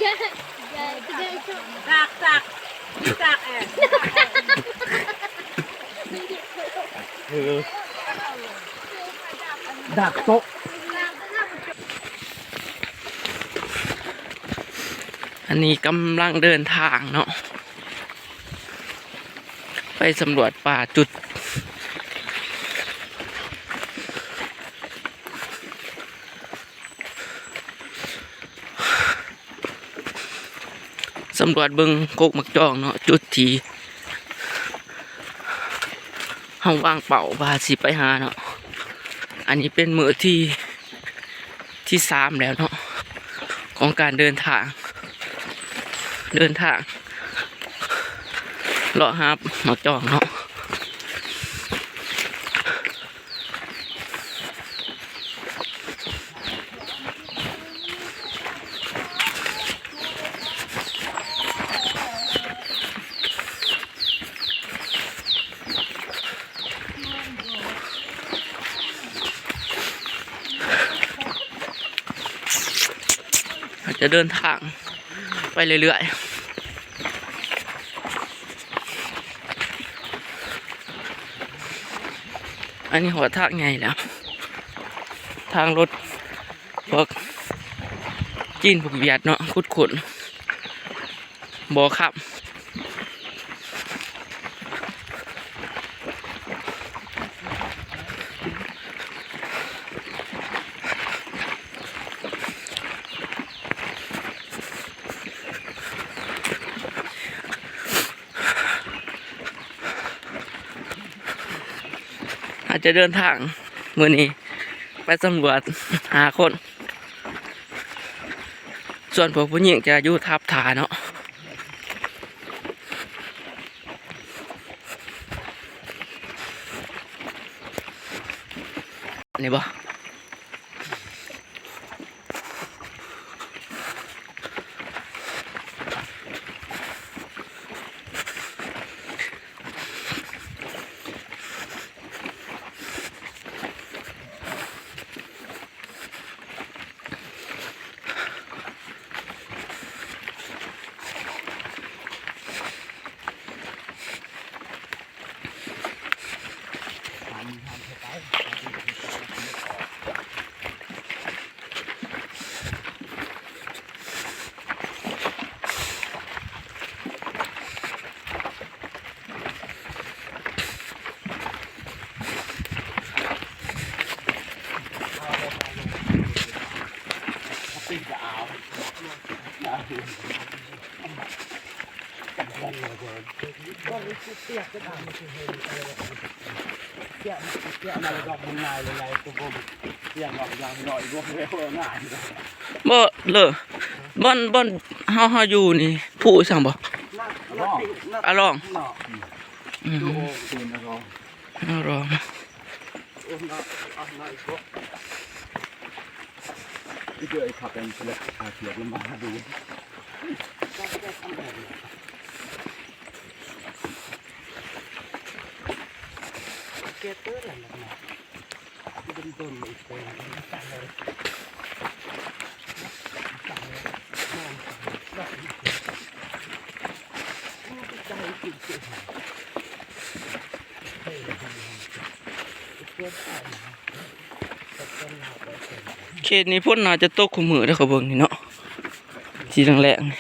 ຕັກ ຕັກ ຕັກ ເອີ ດັກໂຕະ. ອັນນີ້ກຳລັງເດີນທາງເນາະ ໄປສຳຫຼວດປ່າຈຸດ ສຳຫຼວດເບິ່ງກົກໝາກຈອງເນາະ ຈຸດທີ່ເຮົາວາງເປົ້າວ່າຊິໄປຫາເນາະ. ອັນນີ້ເປັນມື້ທີ ທີສາມແລ້ວເນາະ ຂອງການເດີນທາງ ເດີນທາງເລາະຫາໝາກຈອງເນາະ. ອາດຈະເດີນທາງໄປເລື້ອຍໆ. ອັນນີ້ຮອດທາງໃຫຍ່ແລ້ວ ທາງລົດພວກຈີນພວກຫວຽດເນາະ ຂຸດຄົ້ນບໍ່ຄັບ. ອາດຈະເດີນທາງມື້ນີ້ໄປສຳຫຼວດຫ້າຄົນ ສ່ວນພວກຜູ້ຍິງຈະຢູ່ທັບຖ້າເນາະ. ນີ້ບໍ່? ບໍ່ເລີ ບ່ອນ ບ່ອນເຮົາ ເຮົາຢູ່ນີ້ ພູອີຫຍັງບໍ່? ອາລອງ. ອືມ ອາລອງ. ເຂດນີ້ຝົນໜ້າຈະຕົກຄູ່ມື້ເດ້ ຂ້ອຍເບິ່ງນີ້ເນາະ ສີແດງໆນີ້.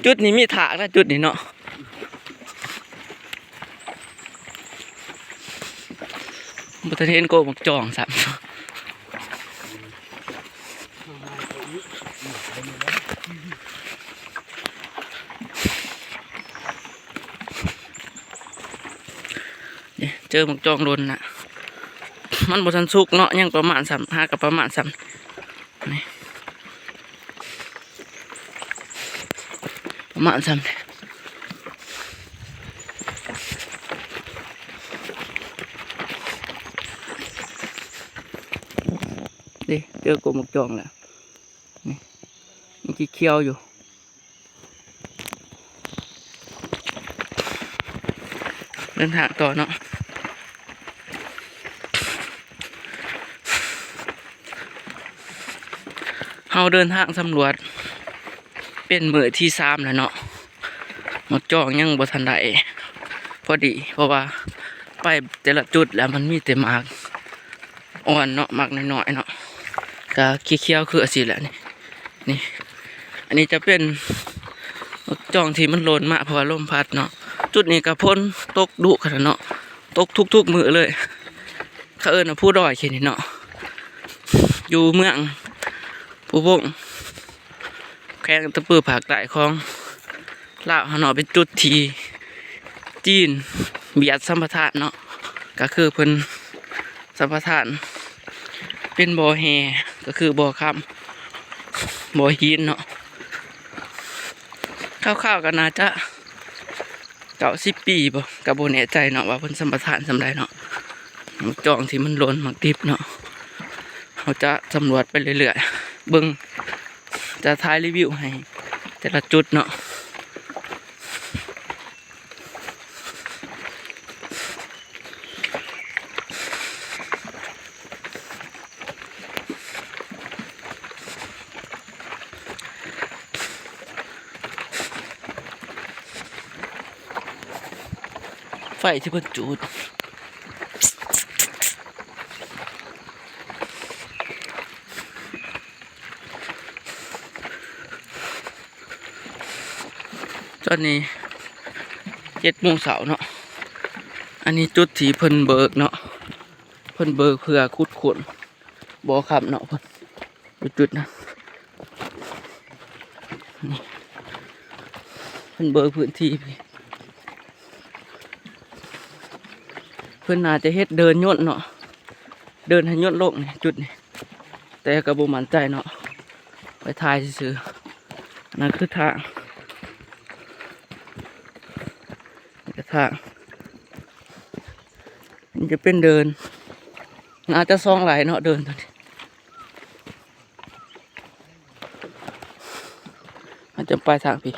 ຈຸດນີ້ມີຖາກນະ ຈຸດນີ້ເນາະ. ບໍ່ທັນເຫັນກົກໝາກຈອງຊ້ຳ. ນີ້ ເຈີໝາກຈອງຫຼົ່ນນະ ມັນບໍ່ທັນສຸກເນາະ ຍັງປະມານຊ້ຳ ຫາກະປະມານຊ້ຳ. ນີ້ ມາຊ້ຳ ເດ້ ເຈີກົກໝາກຈອງແລ້ວ ນີ້ ຍັງຂຽວຢູ່. ເດີນທາງຕໍ່ເນາະ ເຮົາເດີນທາງສຳຫຼວດເປັນມື້ທີສາມແລ້ວເນາະ ໝາກຈອງຍັງບໍ່ທັນໄດ້ພໍດີ ເພາະວ່າໄປແຕ່ລະຈຸດແລ້ວມັນມີແຕ່ໝາກ ອ່ອນເນາະ ໝາກນ້ອຍໆເນາະ ກະຂຽວໆຄືຈັ່ງຊີ້ແຫຼະນີ້ ນີ້ ອັນນີ້ຈະເປັນໝາກຈອງທີ່ມັນຫຼົ່ນມາ ເພາະວ່າລົມພັດເນາະ ຈຸດນີ້ກະຝົນຕົກດຸຂະໜາດເນາະ ຕົກທຸກໆມື້ເລີຍ ເຂົາເອີ້ນວ່າພູດອຍເຂດນີ້ເນາະ ຢູ່ເມືອງພູວົງ ແຂວງອັດຕະປື ພາກໃຕ້ຂອງລາວເຮົາເນາະ ເປັນຈຸດທີ່ຈີນຫວຽດສຳປະທານເນາະ ກະຄືເພິ່ນສຳປະທານເປັນບໍ່ແຮ່ ກະຄືບໍ່ຄຳ ບໍ່ຫີນເນາະ ຄາວໆກະໜ້າຈະ ເກົ້າສິບປີບໍ ກະບໍ່ແນ່ໃຈເນາະວ່າເພິ່ນສຳປະທານສ່ຳໃດເນາະ ໝາກຈອງທີ່ມັນຫຼົ່ນ ໝາກດິບເນາະ ເຮົາຈະສຳຫຼວດໄປເລື້ອຍໆ ເບິ່ງ ຈະຖ່າຍຣີວິວໃຫ້ແຕ່ລະຈຸດເນາະ. ໄຟທີ່ເພິ່ນຈູດ ຕອນນີ້ເຈັດໂມງເຊົ້າເນາະ ອັນນີ້ຈຸດທີ່ເພິ່ນເບີກເນາະ ເພິ່ນເບີກເພື່ອຂຸດຄົ້ນບໍ່ຄຳເນາະ ເພິ່ນຢູ່ຈຸດນັ້ນ ນີ້ ເພິ່ນເບີກພື້ນທີ່ ເພິ່ນໜ້າຈະເຮັດເດີ່ນຍົນເນາະ ເດີ່ນໃຫ້ຍົນລົງນີ້ ຈຸດນີ້ ແຕ່ກໍບໍ່ໝັ້ນໃຈເນາະ ໄປຖ່າຍຊື່ໆ ອັນນັ້ນຄືທາງ ນີ້ກໍທາງ ນີ້ຈະເປັນເດີ່ນ ໜ້າຈະສອງໄລ່ເນາະ ເດີ່ນຕົວນີ້ ອາດຈະໄປທາງພີ້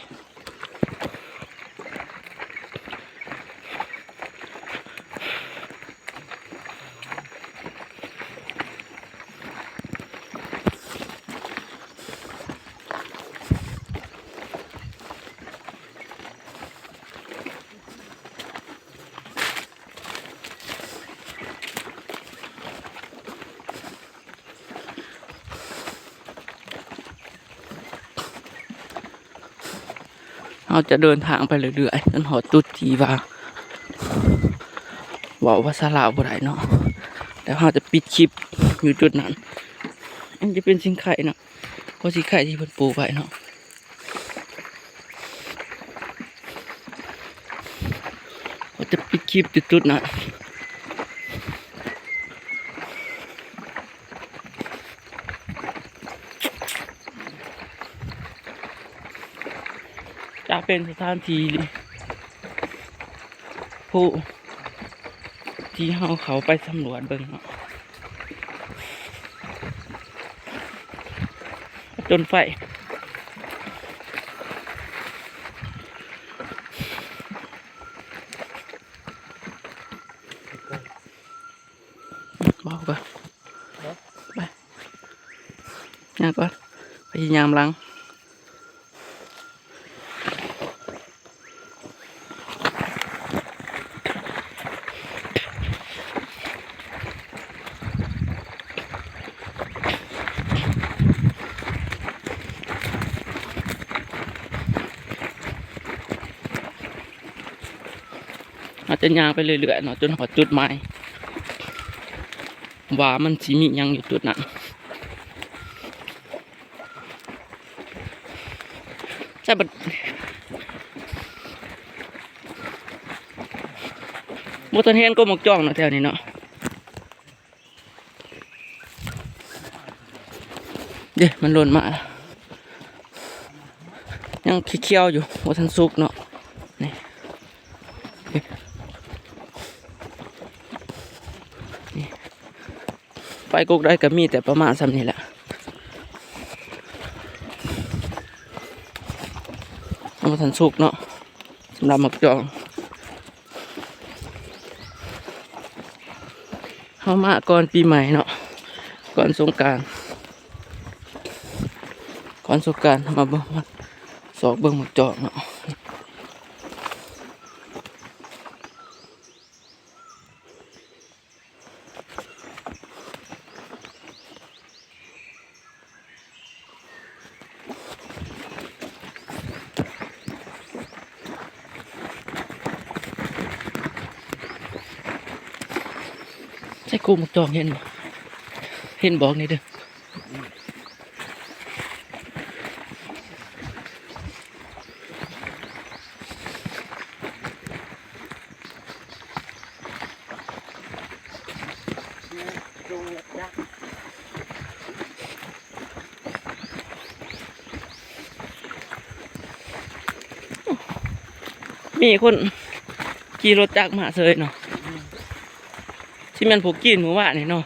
ເຮົາຈະເດີນທາງໄປເລື້ອຍໆ ຈົນຮອດຈຸດທີ່ວ່າເວົ້າພາສາລາວບໍ່ໄດ້ເນາະ ແລ້ວເຮົາຈະປິດຄລິບຢູ່ຈຸດນັ້ນ ອັນຈະເປັນຊິງໄຄເນາະ ເພາະຊິງໄຄທີ່ເພິ່ນປູກໄວ້ເນາະ ເຮົາຈະປິດຄລິບຈຸດໆນັ້ນ ຈະເປັນສະຖານທີ່ຜູ້ທີ່ເຮົາເຂົ້າໄປສຳຫຼວດເບິ່ງເນາະ. ຈົນໄຟ ເວົ້າກ່ອນ ໄປ ຍ່າງກ່ອນ ໄປຍ່າງນຳຫຼັງ. ອາດຈະຍ່າງໄປເລື້ອຍໆເນາະ ຈົນຮອດຈຸດໝາຍ ວ່າມັນຊິມີຫຍັງຢູ່ຈຸດນັ້ນ. ໃຊ່ບັດ ບໍ່ທັນເຫັນກົກໝາກຈອງເນາະ ແຖວນີ້ເນາະ ເດ້ ມັນຫຼົ່ນມາ. ຍັງຂຽວໆຢູ່ ບໍ່ທັນສຸກເນາະ. ນີ້ ນີ້ ໄປກົກໃດກໍມີແຕ່ປະມານສ່ຳນີ້ແຫຼະ ຍັງບໍ່ທັນສຸກເນາະ ສຳລັບໝາກຈອງ. ເຮົາມາກ່ອນປີໃໝ່ເນາະ ກ່ອນສົງການ ກ່ອນສົງການເຮົາມາເບິ່ງ ມາຊອກເບິ່ງໝາກຈອງເນາະ. ໃສ່ໂກໝາກຈອງເຫັນບໍ່? ເຫັນບອກແດ່ເດີ. ມີຄົນຂີ່ລົດຈັກມາເຊີຍເນາະ ຊິແມ່ນພວກຈີນມື້ວານນີ້ເນາະ.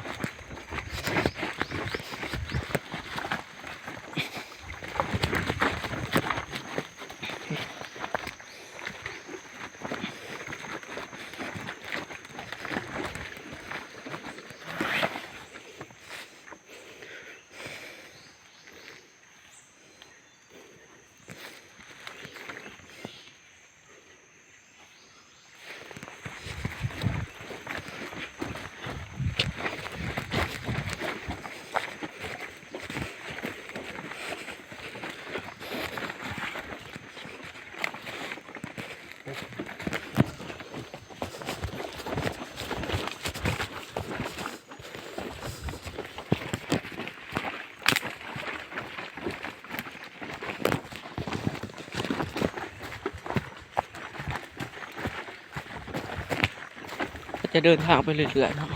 ກໍຈະເດີນທາງໄປເລື້ອຍໆເນາະ.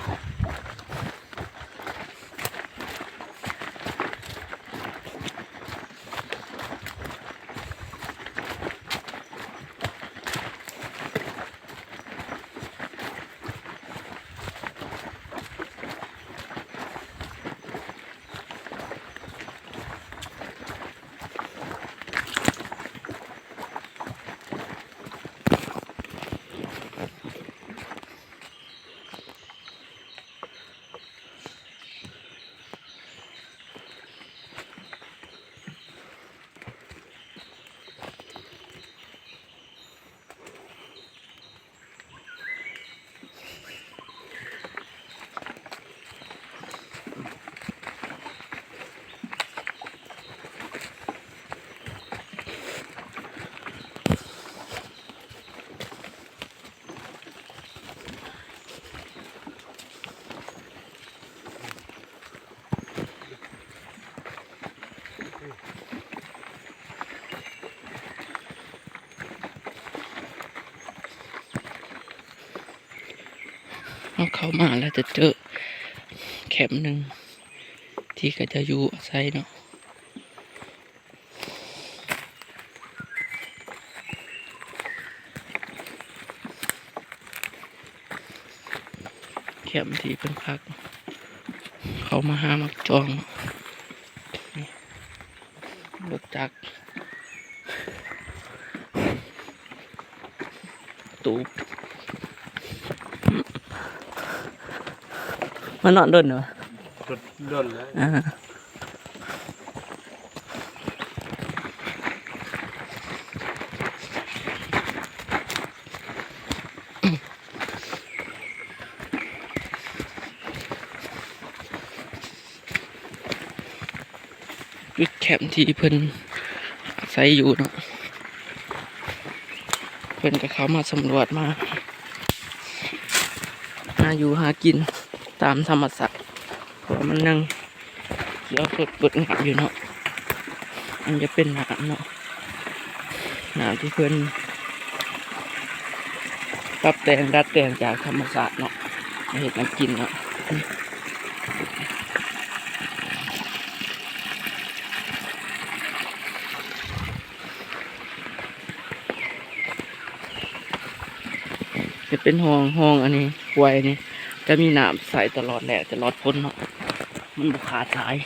ເຮົາເຂົ້າມາແລ້ວຈະເຈີແຄມໜຶ່ງທີ່ເຂົາເຈົ້າຢູ່ອາໄສເນາະ. ແຄມທີ່ເພິ່ນພັກ ເຂົ້າມາຫາໝາກຈອງ ລົດຈັກ ຕູບ ມານອນດົນຫວາ? ດົນ ດົນແລ້ວ ອ່າ. ຈຸດແຄມທີ່ເພິ່ນອາໄສຢູ່ເນາະ ເພິ່ນກໍເຂົ້າມາສຳຫຼວດ ມາຫາຢູ່ຫາກິນຕາມທຳມະຊາດ ເພາະວ່າມັນຍັງ ຂຽວສົດງົດງາມຢູ່ເນາະ ອັນຈະເປັນນ້ຳເນາະ ນ້ຳທີ່ເພິ່ນປັບແຕ່ງດັດແປງຈາກທຳມະຊາດເນາະ ມາເຮັດນ້ຳກິນເນາະ. ນີ້ ນີ້ ຈະເປັນຮ່ອງ ຮ່ອງອັນນີ້ ຫ້ວຍນີ້ ຈະມີນ້ຳໃຊ້ຕະຫຼອດແລ້ງ ຕະຫຼອດຝົນເນາະ ມັນບໍ່ຂາດສາຍ.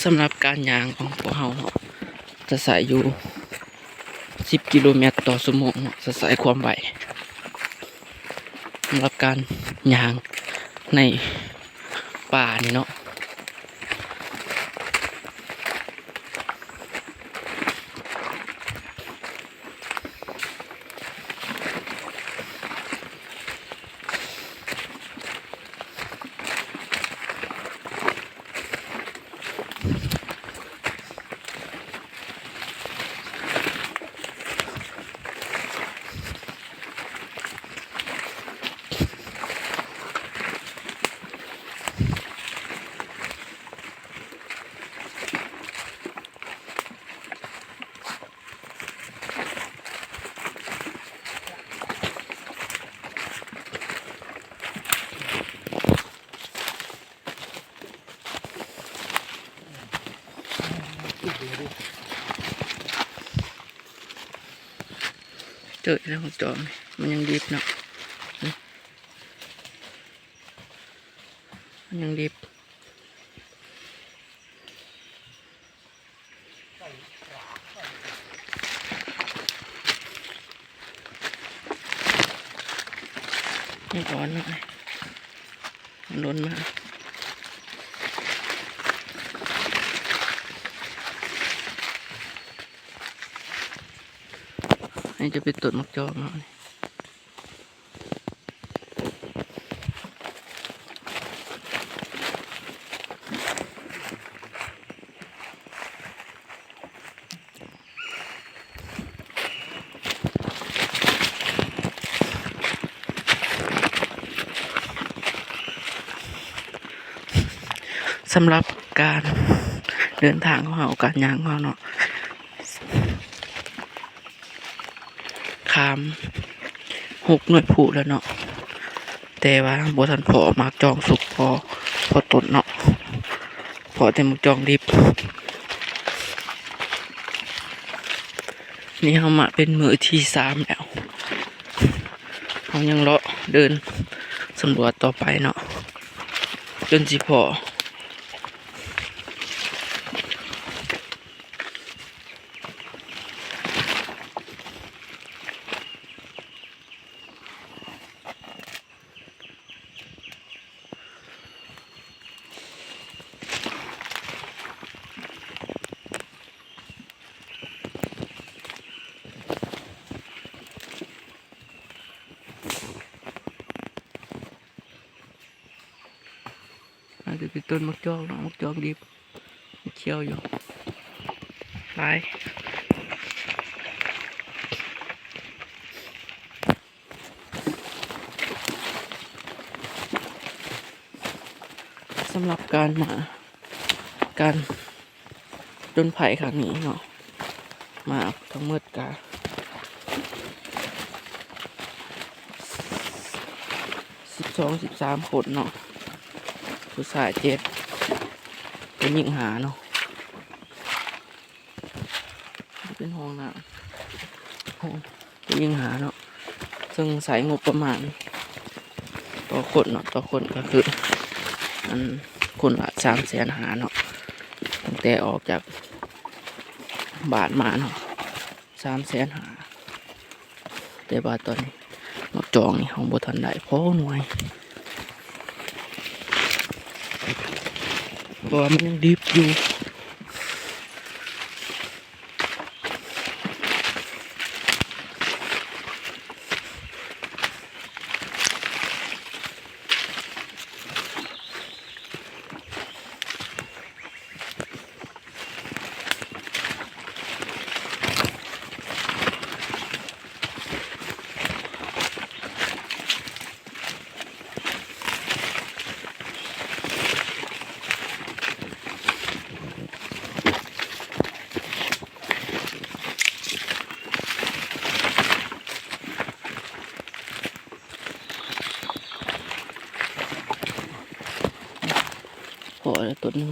ສຳລັບການຍ່າງຂອງພວກເຮົາເນາະ ຈະໃຊ້ຢູ່ສິບກິໂລແມັດຕໍ່ຊົ່ວໂມງເນາະ ຈະໃຊ້ຄວາມໄວ ສຳລັບການຍ່າງໃນປ່ານີ້ເນາະ. ເຈີແລ້ວ ໝາກຈອງ ມັນຍັງດິບເນາະ ມັນຍັງດິບ. ຍັງອ່ອນເນາະ ມັນຫຼົ່ນມາ ອັນນີ້ຈະເປັນຕົ້ນໝາກຈອງເນາະ. ສຳລັບການເດີນທາງຂອງເຮົາ ການຍ່າງຂອງເຮົາເນາະ ຂ້າມຫົກໜ່ວຍພູແລ້ວເນາະ ແຕ່ວ່າບໍ່ທັນພໍໝາກຈອງສຸກພໍ ພໍຕົ້ນເນາະ ພໍແຕ່ໝາກຈອງດິບ. ນີ້ເຮົາມາເປັນມື້ທີສາມແລ້ວ ເຮົາຍັງເລາະເດີນສຳຫຼວດຕໍ່ໄປເນາະ ຈົນຊິພໍ. ອາດຈະເປັນຕົ້ນໝາກຈອກເນາະ ໝາກຈອກດິບ ຂຽວຢູ່ ຫຼາຍ. ສຳລັບການມາ ການ ຈົນໄພຄັ້ງນີ້ເນາະ ມາທັງໝົດກະສິບສອງ ສິບສາມຄົນເນາະ ຜູ້ຊາຍເຈັດ ຜູ້ຍິງຫ້າເນາະ ເປັນຫ້ອງນ້ຳ ຫ້ອງ ຜູ້ຍິງຫ້າເນາະ ເຊິ່ງໃຊ້ງົບປະມານ ຕໍ່ຄົນເນາະ ຕໍ່ຄົນກໍຄື ອັນ ຄົນລະສາມແສນຫ້າເນາະ ຕັ້ງແຕ່ອອກຈາກບ້ານມາເນາະ ສາມແສນຫ້າ ແຕ່ວ່າຕອນນີ້ໝາກຈອງນີ້ເຮົາບໍ່ທັນໄດ້ພໍໜ່ວຍ ເພາະວ່າມັນຍັງດິບຢູ່. ພໍແລ້ວຕົ້ນໜຶ່ງ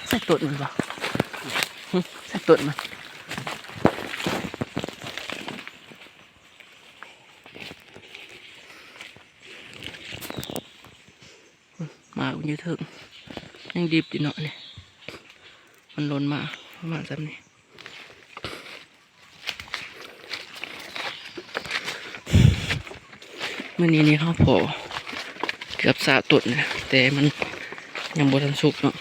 ໃສ່ຕົ້ນມັນບໍ່? ຫຶ ໃສ່ຕົ້ນມັນ. ໝາກມັນຢູ່ເທິງ ຍັງດິບຢູ່ເນາະນີ້ ມັນຫຼົ່ນມາປະມານສ່ຳນີ້. ມື້ນີ້ນີ້ເຮົາພໍ້ເກືອບຊາວຕົ້ນນະ ແຕ່ມັນຍັງບໍ່ທັນສຸກເນາະ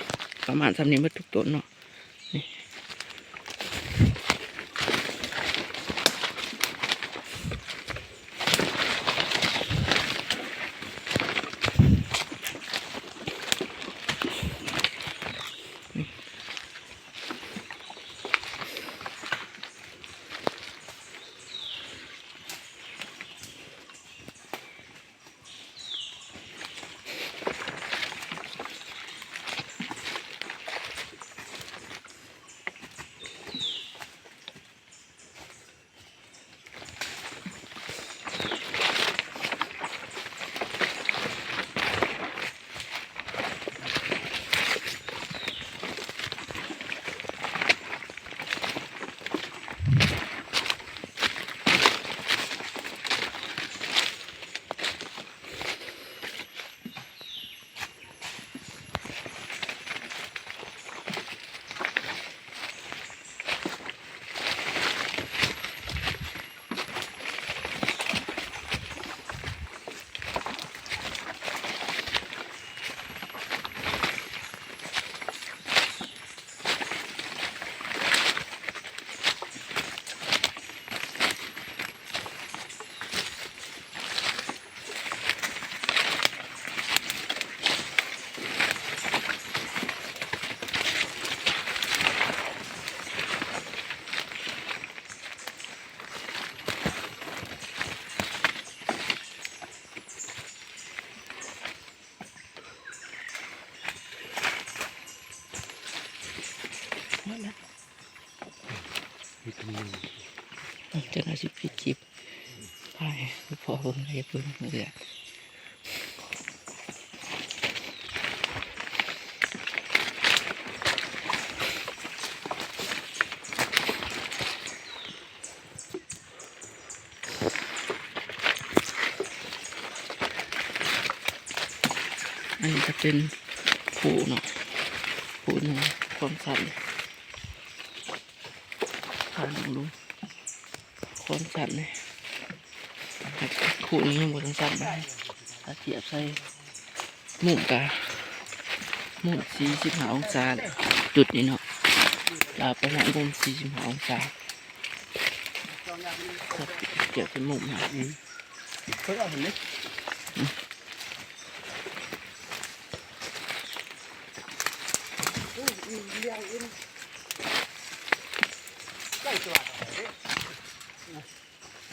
ປະມານສ່ຳນີ້ໝົດທຸກຕົ້ນເນາະ. ນີ້ ເຈົ້າໜ້າທີ່ປິດຄລິບ ໄປພໍເບິ່ງເຮັດເບິ່ງເຫຼືອ. ອັນນີ້ຈະເປັນພູເນາະ ພູໜຶ່ງຄວາມຊັນ ພານ້ອງລົງຄວາມຊັນນີ້ ຄູນີ້ຍັງບໍ່ທັນຊັນປານໃດ ຖ້າທຽບໃສ່ມຸມກະມຸມສີ່ສິບຫ້າອົງສາແຫຼະ ຈຸດນີ້ເນາະ ລາວໄປຮອດມຸມສີ່ສິບຫ້າອົງສາ. ເກັບໃສ່ມຸມນະ ອືມ ເພິ່ນເອົາເຫັນເດ້ ອືມ ອືມ ອືມ ເລື່ອງອື່ນ ໃກ້ຕົວເດ້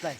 ໃກ້. ເ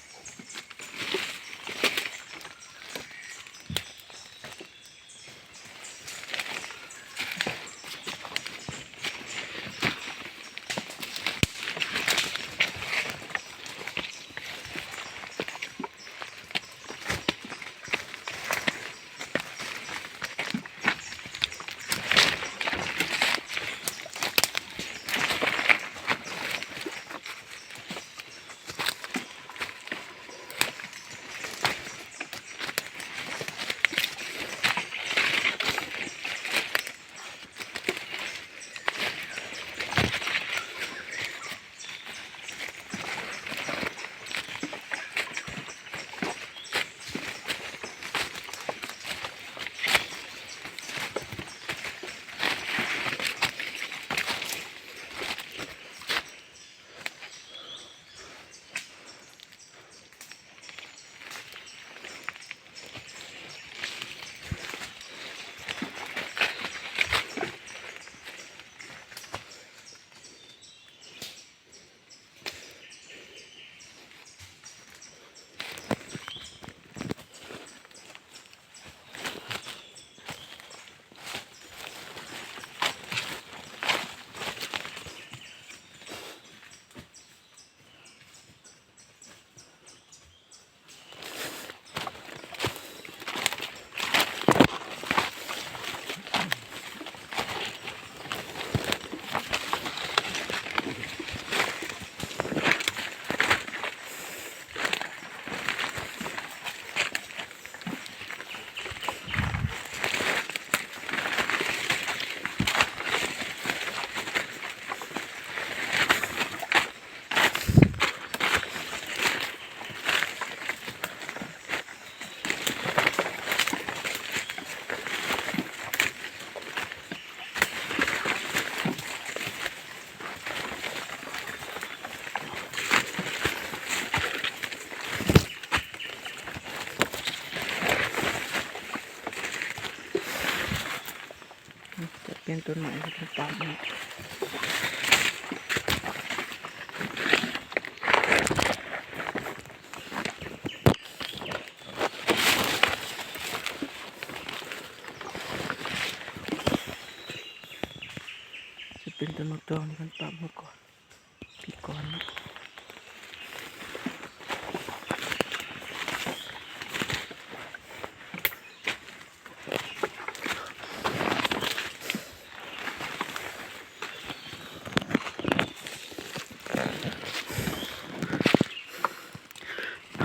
ຕົ້ນໄມ້ເພິ່ນຕັດເນາະ ຈະເປັນຕົ້ນໝາກຕອງທີ່ເພິ່ນປັບເມື່ອກ່ອນ ປີກ່ອນເນາະ.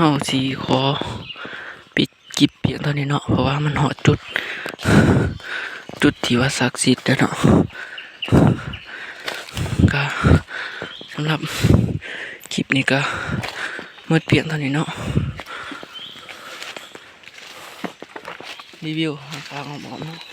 ເຮົາຊິຂໍປິດຄລິບພຽງເທົ່ານີ້ເນາະ ເພາະວ່າມັນຮອດຈຸດ ຈຸດທີ່ວ່າສັກສິດແລ້ວເນາະ. ກະສຳລັບຄລິບນີ້ກະໝົດພຽງເທົ່ານີ້ເນາະ ຣີວິວທາງອ້ອມໆເນາະ.